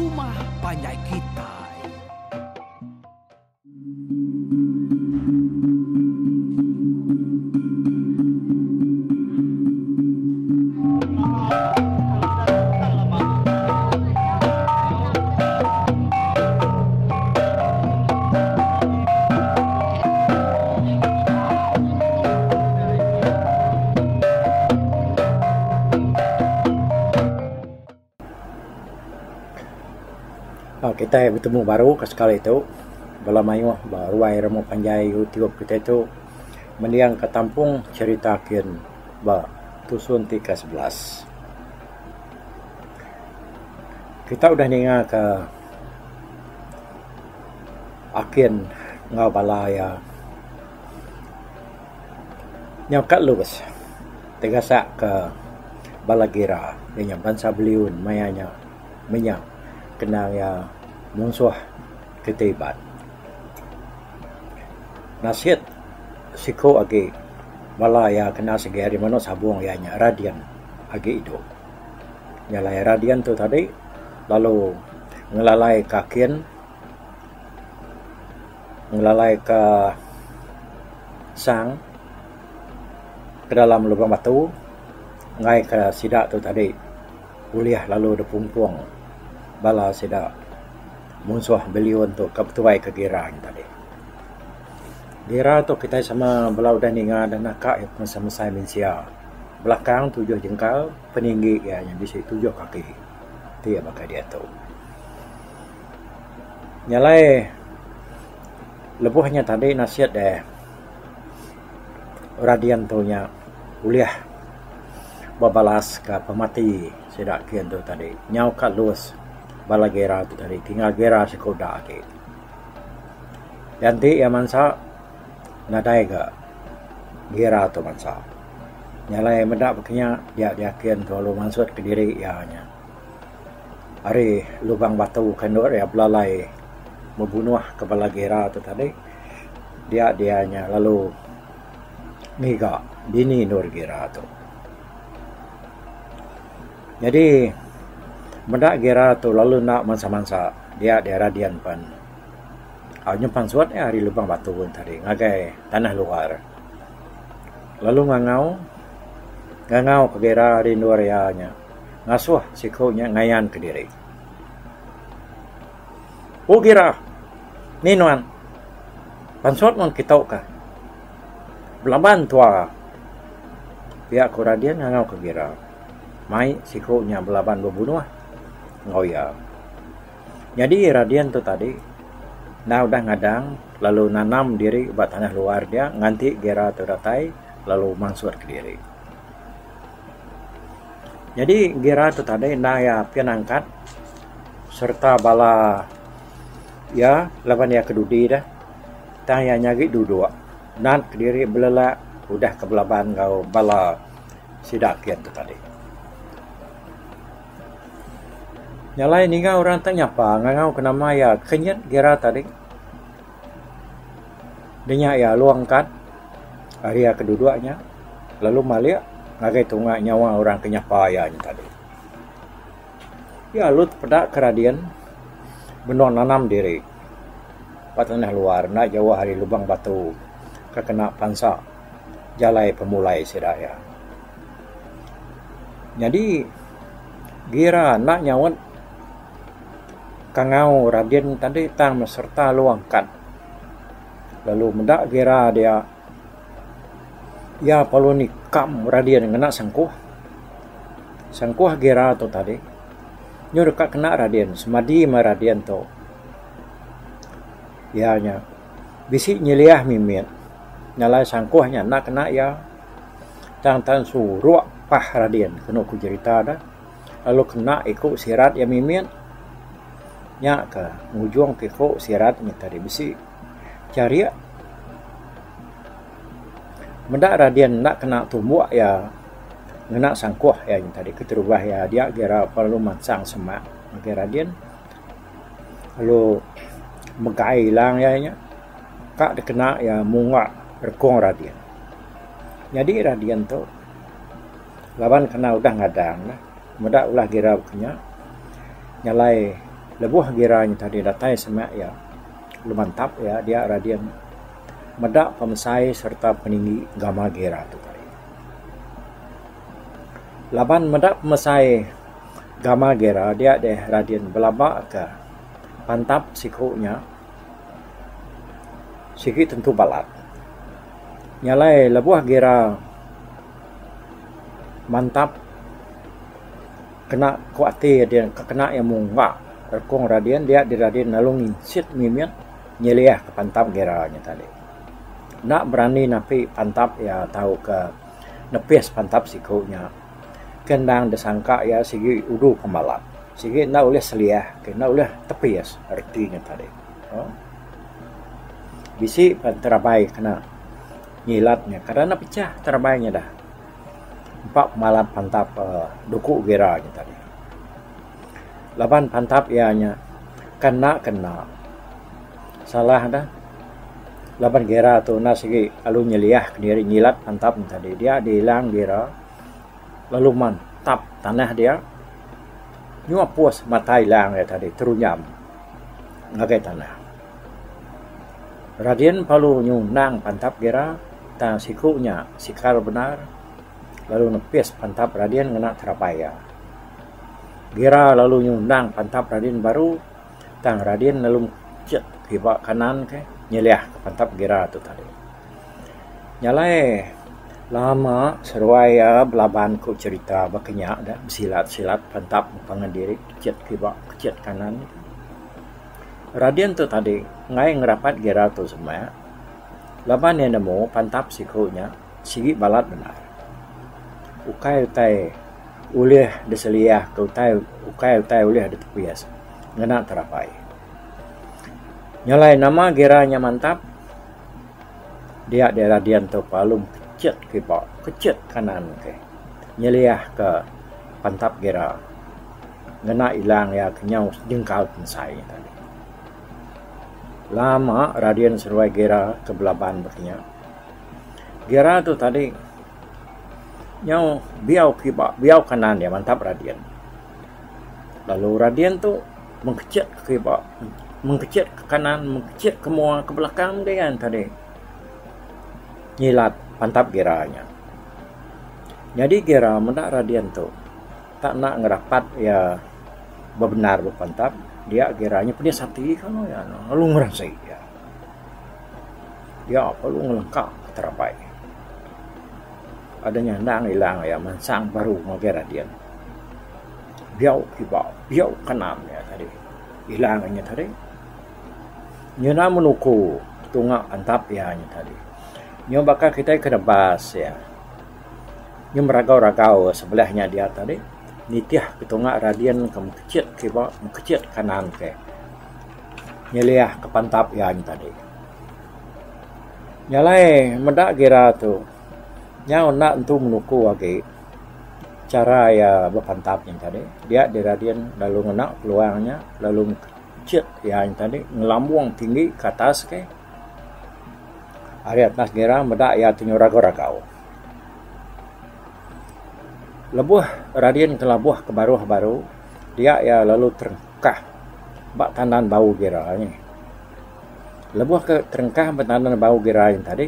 rumah panjai kitai. Kitai betemu baru ke sekali tu bala mayuh ba ruai remu panjai YouTube kitai tu mending ka tampung cherita kin ba tusun ti ke 11. Kita udah ninga ka Akin enggau bala iya nyau ka lus tegasak ka bala gira iya nya bansa Beliun maya nya menya kenang iya munsuh kitai Iban. Nasit siku agi bala iya kena sigi ari menu sabung iya nya Radin agi idup. Nya alai Radin tu tadi lalu ngelalai ka akin ngelalai ka sang ke dalam lubang batu enggai ka sida tu tadi ulih lalu dep pumpung bala sida munsuh Beliun tu ka betuai ka Gira tadi. Gira tu kitai sama bala udah ninga da naka iya pemesai mensia belakang tujuh jengkal peninggi iya nya bisi tujuh kaki ti iya baka diatu. Nya alai lebuh nya tadi nasit deh Radin tu nya ulih bebalas ka pemati sida kin tu tadi nyau ka lus bala gira tu tadi tinggal gira siku da agi. Ganti iya mansa nadai ga gira tu mansa. Nya alai meda baka nya dia diakin tu lalu mansut kediri iya nya. Ari lubang batu ke endur iya belalai bebunuh ke bala gira tu tadi dia dia nya lalu ngiga dini endur gira tu. Nyadi meda gira tu lalu enda mansa mansa dia dia Radin pen au nyimpan suat iya ari lubang batu tadi ngagai tanah luar lalu ngangau ngangau ke gira ari endur iya nya. Ngasuh siku nya ngayan kediri. Oh gira, ni nuan. Pansut nuan kitu ka. Belaban tua. Pia ku Radin ngangau ke gira. Mai siku nya belaban bebunuh enggau iya. Nyadi Radin tu tadi enda udah ngadang lalu nanam diri ba tanah luar dia nganti gira tu datai lalu mansut kediri. Nyadi gira tu tadi enda iya pin angkat sereta bala iya laban iya ke dudi deh tang iya nyagi duduk nat kediri belelak udah ke belaban enggau bala sida kin tu tadi. Nya alai ninga orang te nyapa ngangau ke nama iya kenyit gira tadi. Dinya iya lalu angkat ari iya ke duduk nya lalu malik ngagai tunga nyawa orang ke nyapa iya nya tadi. Iya lalu tepeda ke Radin benung nanam diri ba tanah luar enda jauh ari lubang batu ke kena pansa jalai pemulai sida iya. Nyadi gira enda nyaut Kangau Radin tadi tang meserta lu angkat lalu meda gira dia iya perlu nikam Radin ngena sangkuh. Sangkuh gira tu tadi nyu deka kena Radin semadi meh Radin tu iya nya bisi nyeliah mimit nyalai sangkuh nya enda kena iya tang tan suruk pah Radin kenu ku jerita deh. Lalu kena iku sirat iya mimit nya ka ngujung ke iku sirat nya tadi bisi charik meda Radin enda kena tumbuk iya ngena sangkuh iya nya tadi keterubah iya dia gira perlu mansang semak ngagai Radin lalu megai ilang iya nya ka dikena iya mungga rekung Radin. Nyadi Radin tu. Laban kena udah ngadang ne meda ulah gira baka nya nyalai. Lebuh Gira nya tadi datai semak iya lalu mantap iya dia Radin meda pemesai sereta peninggi gamal Gira tu tadi. Laban meda pemesai gamal Gira dia deh Radin belaba ka pantap siku nya sigi tentu balat. Nya alai lebuh Gira mantap kena ku ati dia kena iya mungga rekung Radin dia deh Radin lalu nginsit mimit nyeliah ka pantap Gira nya tadi. Enda berani napi pantap iya tauka nepis pantap siku nya ke endang disangka iya sigi udu pemalat sigi enda ulih seliah ke enda ulih tepis reti nya tadi. Bisi pa terabai kena nyilat nya kada ne pecah terabai nya dah. Empa pemalat pantap uhh duku gira nya tadi. Laban pantap iya nya kena kena salah ne laban gira tu enda sigi lalu nyeliah kediri nyilat pantap ne tadi dia diilang gira lalu mantap tanah dia nyua pus mata ilang iya tadi terunyam ngagai tanah. Radin perlu nyundang pantap gira tang siku nya sikar bendar lalu nepis pantap Radin ngena terabai iya. Gira lalu nyundang pantap Radin baru tang Radin lalu mechik kiba kanan ke nyeliah ke pantap gira tu tadi. Nya alai lama seruai iya belaban ku cherita baka nya da besilat-silat pantap pangan diri kechit kiba kechit kanan. Radin tu tadi enggai ngerapat gira tu semak laban iya nemu pantap siku nya sigi balat bendar. Ukai utai ulih diseliah ke utai ukai utai ulih ditepis ngena terabai. Nya alai nama gira nya mantap dia deh Radin tu lalu kechit kiba kechit kanan ke nyeliah ke pantap gira. Ngena ilang iya ke nyau jengkal pemesai nya tadi. Lama Radin seduai Gira ke belaban ba kinya. Gira tu tadi nyau biau kiba biau kanan iya mantap Radin. Lalu Radin tu mengkechit ke kiba mengkechit ke kanan mengkechit ke mua ke belakang mega iya tadi nyilat pantap Gira nya. Nyadi Gira meda Radin tu. Tak enda ngerapat iya bebendar bepantap dia gira nya pedis ati kanu iya lalu ngerasi iya. Dia perlu ngelengka terabai. Adeh nyandang ilang iya mansang baru ngagai Radin. Biau kiba biau kanan iya tadi ilang inya tadi. Nyenda menuku tunga pantap iya nya tadi. Nyau baka kitai ke nebas iya. Nyau meragau-ragau sebelah nya dia tadi nitih ke tunga Radin ke mekechit kiba mekechit kanan ke nyeliah ke pantap iya nya tadi. Nya alai meda gira tu nyau enda entu menuku agi chara iya bepantap nya tadi dia deh Radin lalu ngena peluang nya lalu mekechit iya nya tadi ngelambung tinggi ke atas ke. Ari atas gira meda iya ti nyau ragau-ragau. Lebuh Radin ke labuh ke baruh baru dia iya lalu terengkah ba tandan bau gira nya. Lebuh ke terengkah ba tandan bau gira nya tadi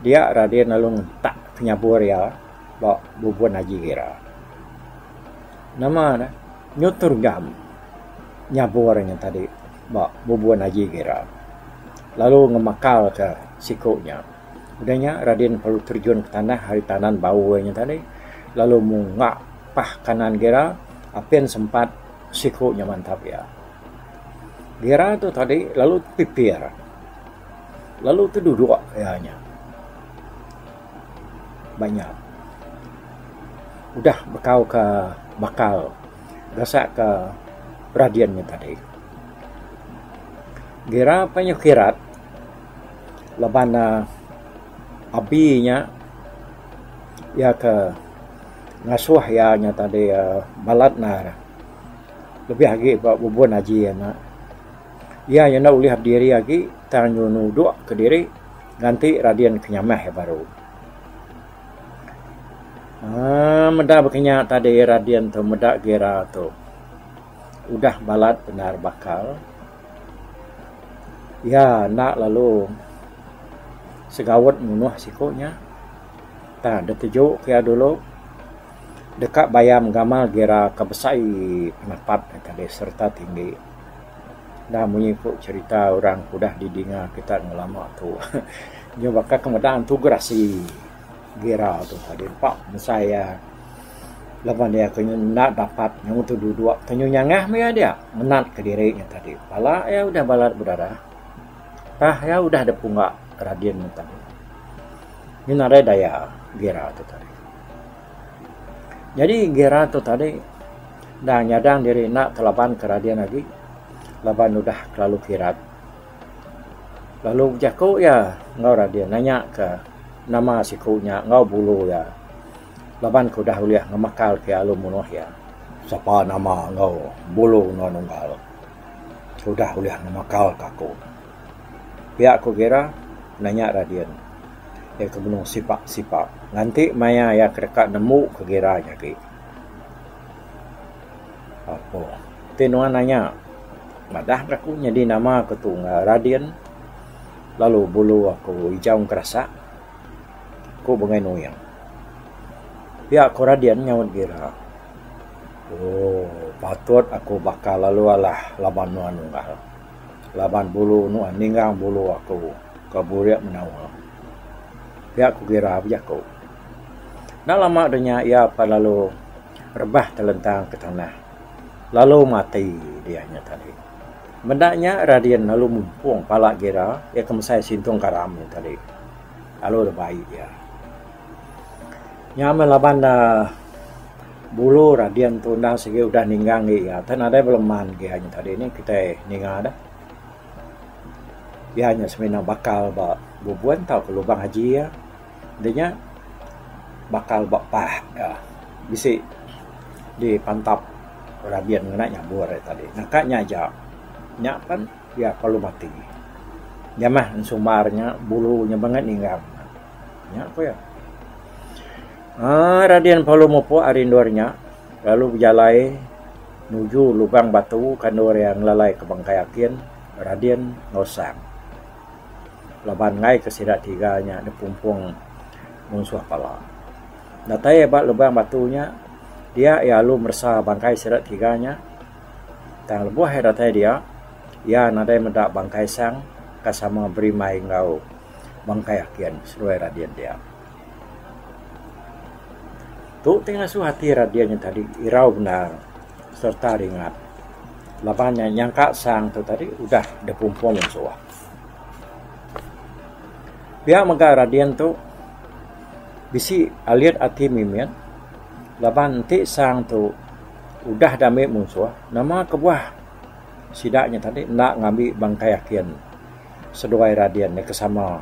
dia Radin lalu ngentak penyabur iya ba bubun aji gira. Nama ne nyut terugam nyabur nya tadi ba bubun aji gira. Lalu ngemakal ka siku nya. Udah nya Radin perlu terjun ke tanah ari tanan bau nya tadi lalu munga pah kanan gira apin sempat siku nya mantap iya. Gira tu tadi lalu pipir lalu tedudok iya nya ba nya. Udah bekau ka bakal gasak ka Radin nya tadi. Gira panyuh kirat laban ne abi nya iya ke ngasuh iya nya tadi balat ne lebih agi ba bubun aji ne. Iya enda ulih bediri agi tang nudok kediri nganti Radin ke nyamah iya baru. uhh Meda baka nya tadi Radin tu meda gira tu. udah balat bendar bakal. Iya enda lalu segaut munuh siku nya. Tang diteju ke iya dulu deka bayam gamal gira ke besai penapat ne tadi sereta tinggi. Enda munyi ku cherita orang ke udah didinga kita ngelama tu. Nyau baka ke meda antu gerasi gira tu tadi empa mesai iya laban iya ke enda dapat nyau tu duduk ke nyu nyangah meh iya dia ngenat kediri nya tadi. Pala iya udah balat bedarah pah iya udah dep pungga Radin nya tadi. Nyu nadai daya gira tu tadi. Nyadi gira tu tadi enda nyadang diri enda telaban ke Radin agi laban udah kelalu kirat. Lalu bejaku iya enggau Radin nanya ke nama siku nya enggau bulu iya laban ke udah ulih ngemakal ke iya lalu munuh iya. Sapa nama enggau bulu nuan unggal ke udah ulih ngemakal ke aku. Pia ku Gira nanya Radin. Iya ke benung sipak-sipak nganti maya iya ke deka nemu ke Gira nya agi. Apo ti nuan nanya madah ga aku nyadi nama ku tu enggau Radin lalu bulu aku ijau ngerasak ku Bungai Nuing. Pia ku Radin nyaut gira ooh patut aku bakal lalu alah laban nuan unggal laban bulu nuan ninggang bulu aku ke burik menaul. Pia ku gira bejaku. Enda lama da nya iya pan lalu rebah telentang ke tanah lalu mati dia nya tadi. Meda nya Radin lalu mumpung pala gira iya ke mesai sintung garam nya tadi lalu dibai iya. Nya meh laban ne bulu Radin tu endang sigi udah ninggang agi iya tang nadai beleman agi iya nya tadi nih kitai ninga deh. Iya nya semina bakal ba bubun tauka lubang aji iya. Enda nya bakal ba pah ka bisi dipantap Radin ngena nyabur nya tadi. Naka nya aja nya pan iya perlu mati. Jamah ensumbar nya bulu nya bangat ninggang. Nya ku iya. Aaa Radin perlu mupuk ari endur nya lalu bejalai nuju lubang batu ke endur iya ngelalai ke bangkai akin Radin enggau Sang. Laban enggai ke sida tiga nya dipumpung munsuh pala. Datai ba lubang batu nya dia iya alu meresa bangkai sida tiga nya. Tang lebuh iya datai dia, iya nadai meda bangkai sang ka sama berimbai enggau bangkai akin seduai Radin dia. Tu ti ngasuh ati Radin nya tadi irau bendar sereta ringat laban nya nyangka sang tu tadi udah dipumpung munsuh. Pia mega Radin tu bisi alit ati mimit laban enti sang tu udah diambi munsuh nama kebuah sida nya tadi enda ngambi bangkai akin seduai Radin ke sama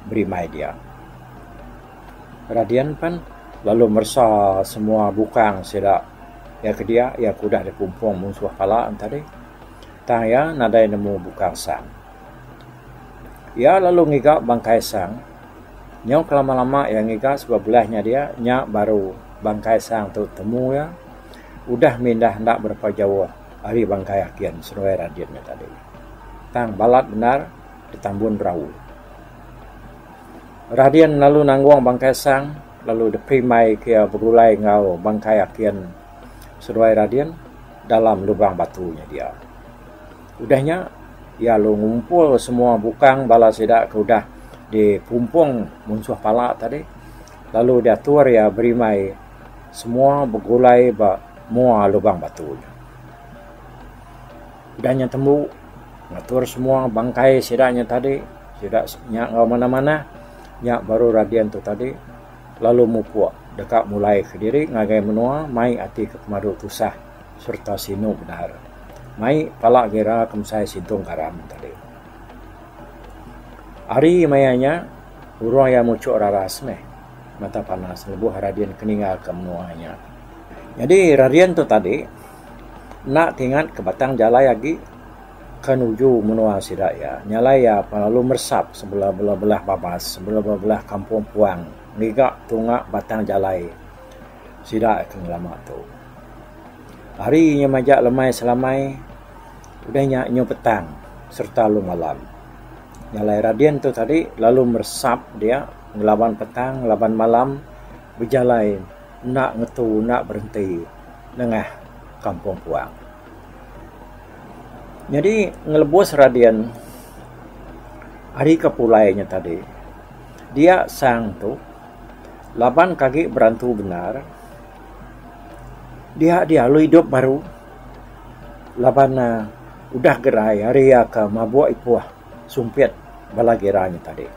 berimbai dia. Radin pan lalu meresa semua bukang sida iya ke dia iya ke udah dipumpung munsuh kala ne tadi. Tang iya nadai nemu bukang sang. Iya lalu ngiga bangkai sang. Nyau kelama-lama iya ngiga sebab belah nya dia nya baru bangkai sang tu temu iya udah mindah enda berapa jauh ari bangkai akin seduai Radin nya tadi. Tang balat bendar ditambun rau. Radin lalu nanggung bangkai sang lalu diperimbai ke iya begulai enggau bangkai akin seduai Radin. dalam lubang batu nya dia. Udah nya, iya lalu ngumpul semua bukang bala sida ke udah dipumpung munsuh pala tadi lalu diatur iya berimbai semua begulai ba mua lubang batu nya. Udah nya tembu ngatur semua bangkai sida nya tadi, sida nya enggau manah-manah nya baru Radin tu tadi. lalu mupuk deka mulaika diri ngagai menua mai ati ke pemadu tusah sereta sinu bendar. Mai pala gira ke mesai sintung garam tadi. Ari maya nya, urung iya muchuk raras meh mata panas lebuh Radin ke ninggalka menua nya. Nyadi Radin tu tadi enda tingat ke batang jalai agi ke nuju menua sida iya. Nya alai iya pan lalu meresap sebelah-belah babas, sebelah-belah kampung puang ngiga tunga batang jalai sida ke ngelama tu. Hari nya majak lemai selamai udah nya nyu petang sereta lalu malam. Nya alai Radin tu tadi lalu meresap dia ngelaban petang ngelaban malam bejalai enda ngetu enda berhenti nengah kampung puang. Nyadi ngelebus Radin ari ke pulai nya tadi dia sang tu laban ke agi berantu bendar. Dia dia lalu idup baru laban ne udah gerai ari iya ke mabuk ipuh sumpit bala gira nya tadi.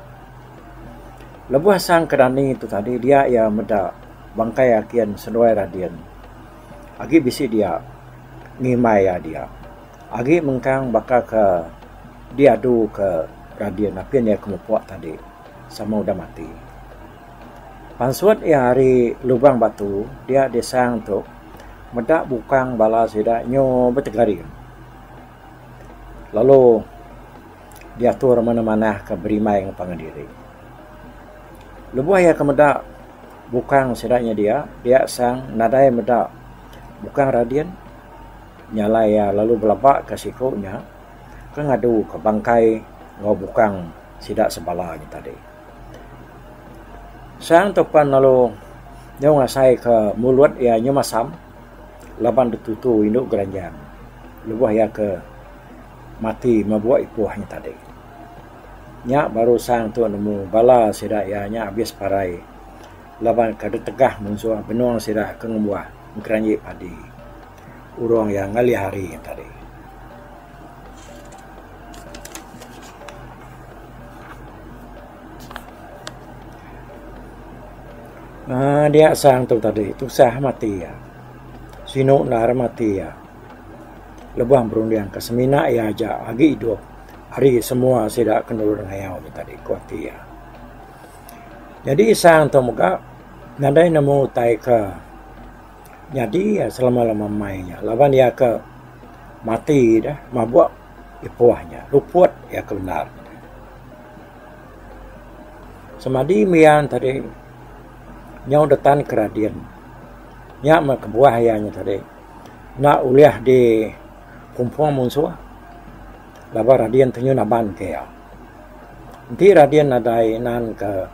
Lebuh sang kerani tu tadi dia iya meda bangkai akin seduai Radin agi bisi dia ngimbai iya dia. Agi mengkang baka ke diadu ke Radin apin iya ke mupuk tadi sama udah mati. Pansut iya ari lubang batu dia disang tu meda bukang bala sida nyu betegaring lalu diatur manah manah ka berimbai ngan pangan diri. Lebuh iya ke meda bukang sida nya dia, dia sang nadai meda bukang Radin nya alai iya lalu belaba ka siku nya ke ngadu ka bangkai enggau bukang sida sebala nya tadi. Sang tu pan lalu nyau ngasai ke mulut iya nyu masam laban ditutu indu geranjang lebuh iya ke mati mabuk ipuh nya tadi. Nya baru sang tu nemu bala sida iya nya abis parai laban ke ditegah munsuh benung sida ke ngembuah ngeranji padi urung iya ngalih hari nya tadi. Aaa dia sang tu tadi tusah mati iya. Sinu endar mati iya. Lebuh berunding ka semina iya aja agi idup ari semua sida ke nulung ngayau nya tadi ku ati iya. Nyadi sang tu mega nadai nemu utai ke nyadi iya selama lama mai nya laban iya ke mati deh mabuk ipuh nya luput iya ke bendar. Semadi mian tadi nyau detan ke Radin nya meh kebuah iya nya tadi enda ulih di pumpung munsuh laban Radin tu nyau naban ke iya. Enti Radin nadai nan ke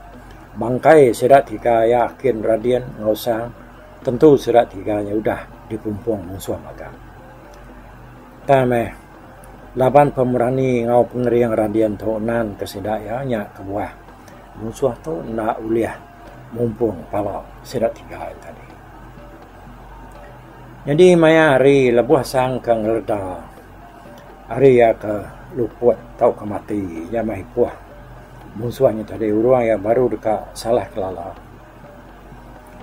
bangkai sida tiga iya akin Radin enggau Sang tentu sida tiga nya udah dipumpung munsuh mega. Tang meh laban pemerani enggau pengering Radin tu nan ke sida iya nya kebuah munsuh tu enda ulih mumpung pala sida tiga nya tadi. Nyadi maya hari lebuh sang ke ngeleda ari iya ke luput tauka mati iya meh ipuh munsuh nya tadi urung iya baru deka salah kelala.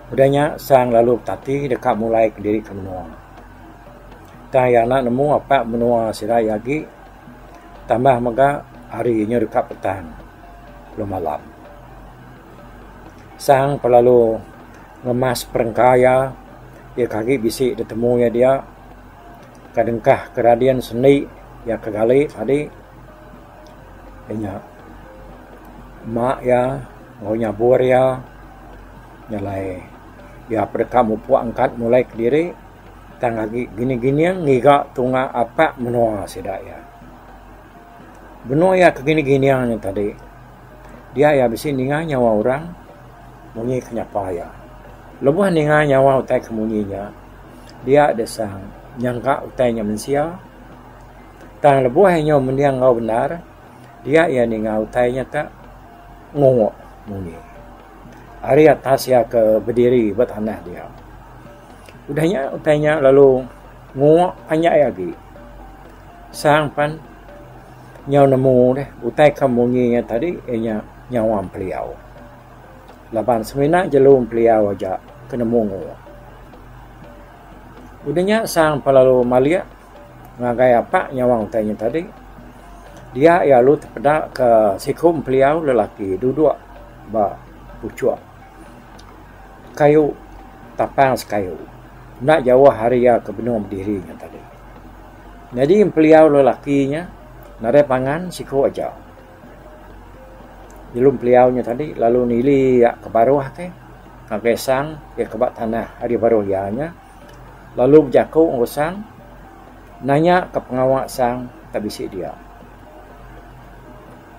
Udah nya sang lalu betati deka mulai kediri ke menua. Tang iya enda nemu apak menua sida iya agi tambah mega hari nya deka petang lalu malam. Sang pelalu ngemas perengka iya, iya ke agi bisi ditemu iya dia ka dengkah ke Radin sendi iya ke gali tadi iya nya ma iya enggau nyabur iya nya alai iya pedeka mupuk angkat mulai kediri. Tang agi gining-gining ngiga tunga apak menua sida iya. Benung iya ke gining-gining nya tadi, dia iya bisi ninga nyawa orang munyi ke nyapa iya. Lebuh ninga nyawa utai ke munyi nya, dia deh sang nyangka utai nya mensia. Tang lebuh iya nyau mending enggau bendar, dia iya ninga utai nya te ngok munyi. Ari atas iya ke bediri ba tanah dia. Udah nya utai nya lalu ngok panjai agi. Sang pan nyau nemu deh utai ke munyi nya tadi iya nya nyawa empeliau. Laban semina jelu empeliau aja ke nemu ngok. Udah nya sang pan lalu malik ngagai apak nyawa utai nya tadi. Dia iya lalu tepeda ke siku empeliau lelaki duduk ba puchuk. Kayu tapang sekayu enda jauh ari iya ke benung bediri nya tadi. Nyadi empeliau lelaki nya nadai pangan siku aja. Jelu empeliau nya tadi lalu nili iya ke baruh ti ngagai sang iya ke ba tanah ari baruh iya nya. Lalu bejaku enggau Sang nanya ka pengawa Sang ka bisi dia.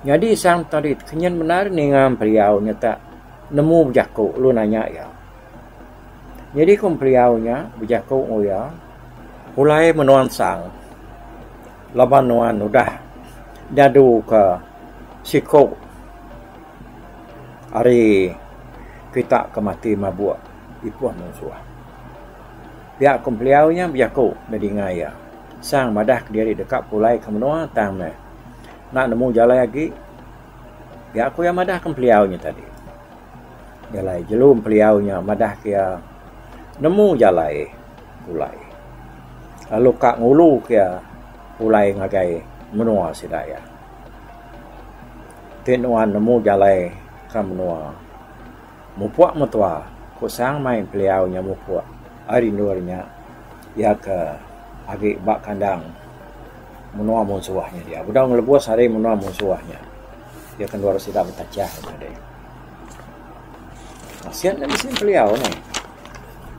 Nyadi Sang tadi tekenyit bendar ninga Empeliau nya tak nemu bejaku lalu nanya iya. Nyadi ku Empeliau nya bejaku enggau iya, Pulai menua Sang laban nuan udah nyadu ka siku ari kita ke mati mabuk ipuh munsuh. Pia ku Empeliau nya bejaku nedinga iya. Sang madah kediri deka pulai ke menua tang meh. Enda nemu jalai agi pia ku iya madah ke empeliau nya tadi. Jalai jelu empeliau nya madah ke iya nemu jalai pulai lalu ka ngulu ke iya pulai ngagai menua sida iya. Ti nuan nemu jalai ke menua. Mupuk mentua, ku Sang mai peliau nya mupuk ari endur nya iya ke agi ba kandang menua munsuh nya dia. Bedau ngelebus ari menua munsuh nya iya ke endur sida betachah nya tadi. Asin nya bisi peliau neh.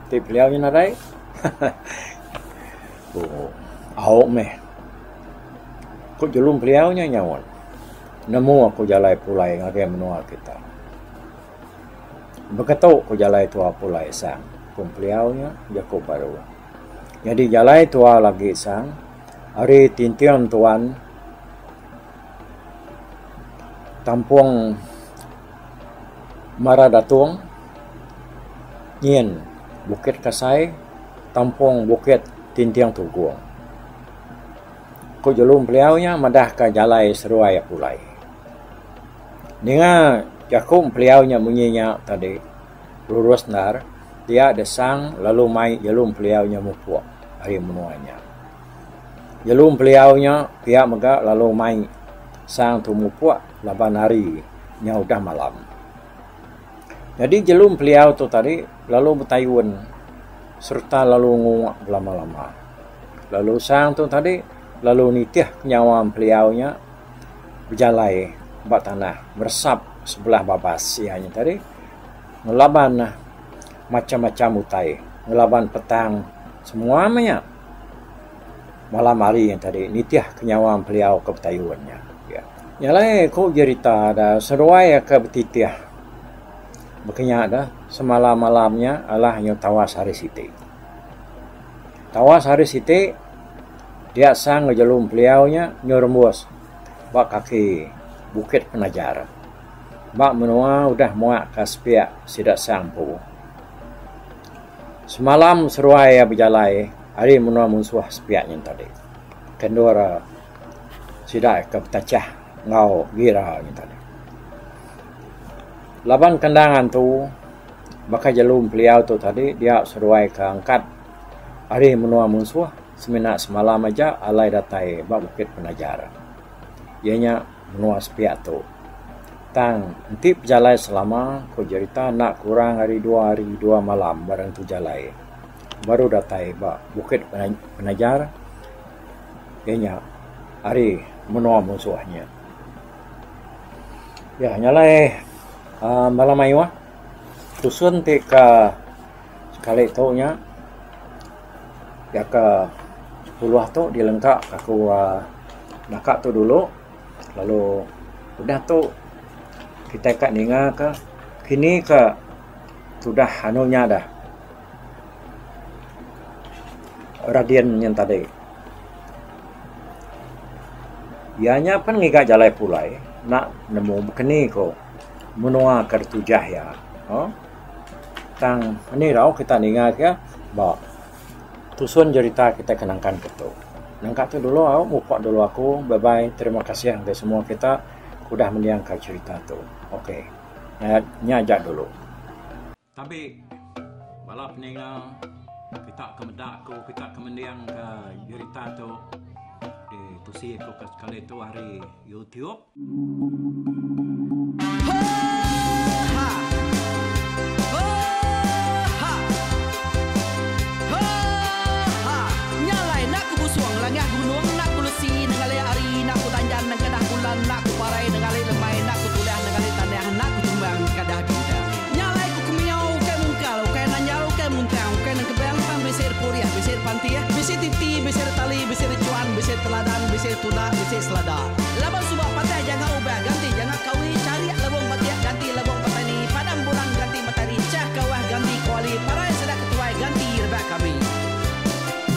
Ti peliau nya nadai haha au meh ku julung peliau nya nyaut. Nemu aku jalai pulai ngagai menua kita. Beketu ku jalai tua pulai sang, ku Empeliau nya jaku baru. Nyadi jalai tua lagi sang ari Tinting Tuan Tampung Mara Datung nyin Bukit Kasai Tampung Bukit Tinting Tugong. Ku Julung Peliau nya madahka jalai seruai pulai. Ninga jaku Peliau nya munyi nya tadi lurus endar dia desang lalu mai Julung Peliau nya mupuk ari menua nya. Julung Peliau nya pia mega lalu mai sang tu mupuk laban hari nya udah malam. Nyadi Julung Peliau tu tadi lalu betayun sereta lalu nguk belama-lama. Lalu sang tu tadi lalu nitih nyawa empeliau nya bejalai ba tanah meresap sebelah babas iya nya tadi ngelaban macam-macam utai ngelaban petang semua meh nya malam hari nya tadi nitih ke nyawa empeliau ke betayun nya. Nya alai ku jerita da seduai ke betitih baka nya da semalam-malam nya alah nyu tawas hari siti. Tawas hari siti dia sang enggau jelu empeliau nya nyau rembus ba kaki Bukit Penajar. Ba menua udah muak ka sepiak sida sang empu. Semalam seruai iya bejalai ari menua munsuh sepiak nyin tadi ke endur sida ke betachah enggau gira nyin tadi. Laban kandang antu baka jelu empeliau tu tadi dia seduai ke angkat ari menua munsuh semina semalam aja alai datai ba Bukit Penajar. Iya nya menua sepiak tu. Tang enti pejalai selama ku jerita enda kurang ari dua hari dua malam ba rentu jalai baru datai ba Bukit Penajar iya nya ari menua munsuh nya. Ya nya alai uhh bala mayuh tusun ti ka sekali tu nya iya ka sepuluh tu dilengka aku uhh naka tu dulu lalu udah tu kitai ka ninga ka kini ka tudah anu nya dah Radin nyen tadi. Iya nya pen ngiga jalai pulai enda nemu bekeni ko menua ke ditujah iya. Ohh tang eni rau kita ninga ke ba tusun jerita kita ke nangkan ke tu. Nangka tu dulu au mupok dulu aku bye bye terima kasih ngagai semua kita ke udah mending ka cerita tu. Ok nya aja dulu. Tabi bala peninga kita ke meda aku kita ke mending ka jerita tu ditusi aku ke sekali tu ari YouTube. Nya alai ku kemiau ukai mungkal, ukai nanjal, ukai muntang, ukai nengkebang tang bisi depurih, bisi bisi dipantih, bisi titi, bisi ditali, bisi dichuan, bisi diteladan, bisi ditunda, bisi selada. Laban suba patah janga ubah ganti janga kawi, charik lebung batik ganti lebung petani, padam bulan ganti matari, chah kawah ganti kuali, parai sida ketuai ganti rebak kami.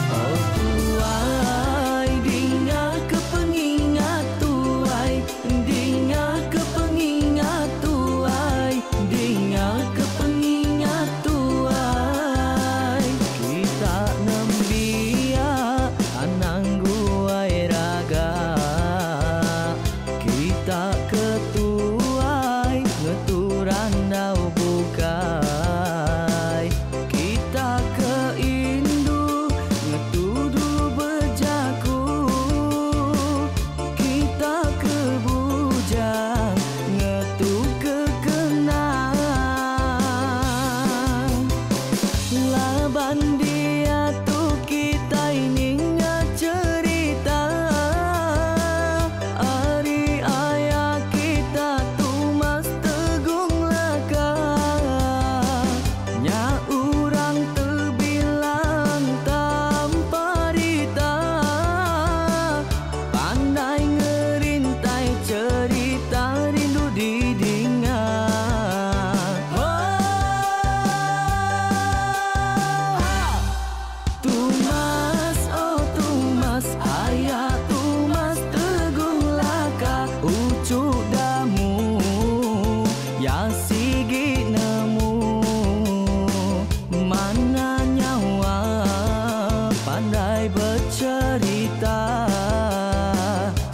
Oh tuai dinga ke pengingat tuai, dinga ke pengingat tuai, dinga ke pengingat tuai. Kita nembiak anang guai raga, kita ke tuai ngetu randau bukai. Kita ke indu ngetu dulu bejaku, kita ke bujang ngetu ke kenang. Laban diatu kitai ninga cerita ari aya kita Tumas Tegung Laka. Nya urang tebilang tanpa rita, pandai ngerintai cerita rindu didinga. Tumas, oh Tumas, ayah Tumas Tegung Laka, ucu damu ya sigi nemu. Mana nyawa pandai bercerita,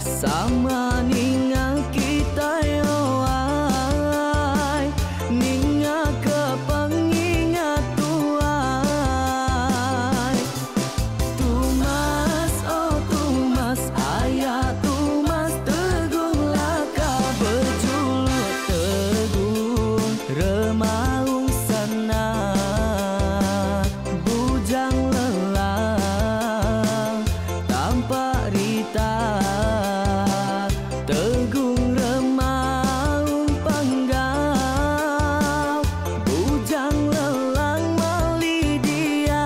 sama ninga kita yoai, ninga ke pengingat tuai. Tumas, oh Tumas, ayah Tumas Tegung Laka, berjuluk Tegung Remaung Sana, bujang lelang tanpa rita. Tegung Remaung Panggau, bujang lelang mali diau.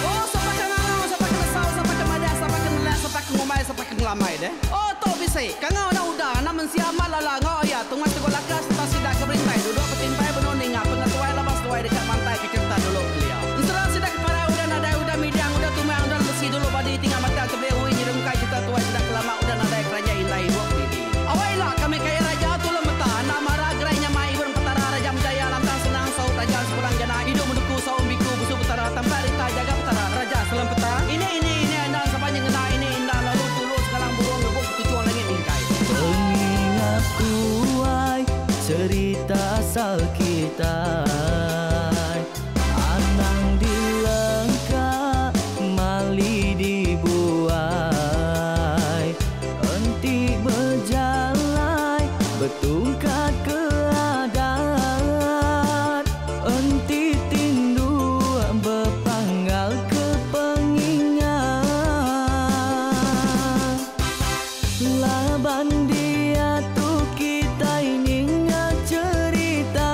Oh, sapa ke ngangau, sapa ke nesau, sapa ke madah, sapa ke nelak, sapa ke ngumbai, sapa ke ngelamai deh. Oh, tu bisi. Kangau enda udah, anak mensia amat lala enggau aya Tungas Teguh Laka sereta sida ke berintai duduk betimpai benung ninga pengetuai laban seduai deka mantai ke cherita dulu kelia. Ensera sida ke parai udah nadai udah midang udah tumang udah lemesi dulu badi tinggal matang tebeli ui nyerungkai cherita tuai sida ke lama udah nadai keranjai indai ibuk didi. Awai ila kami kaya raja tulung meta enda mara gerai nyamai ibun petara raja menjaya lantang senang saut raja sepulang jana idup menuku saum biku busu petara tampak rita jaga petara raja selam peta ini ini ini enda sapa nyengena ini enda lalu tulu sekalang burung rebuk ketujuh langit mingkai. Pengingat tuai cerita asal kita, anang dilengka mali dibuai. Enti bejalai betungkat ke adat, enti tindu bepanggal ke pengingat. Laban diatu kitai ninga cerita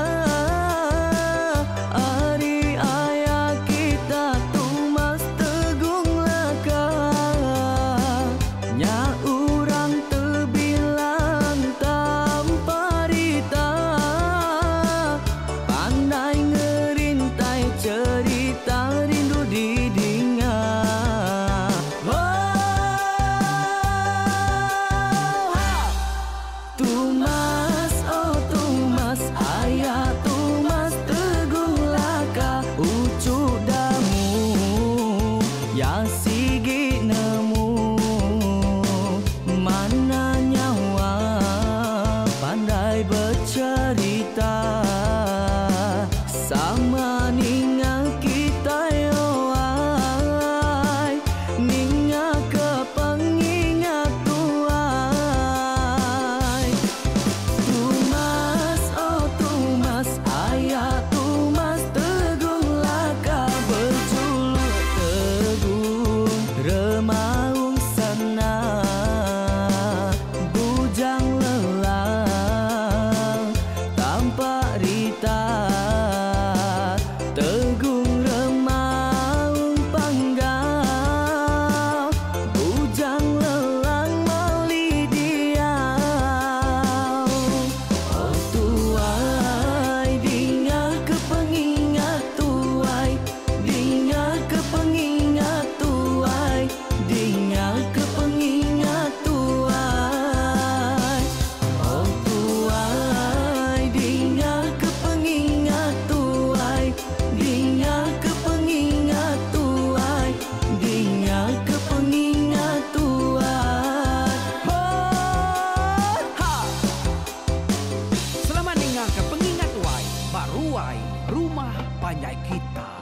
Rumah panjai kita.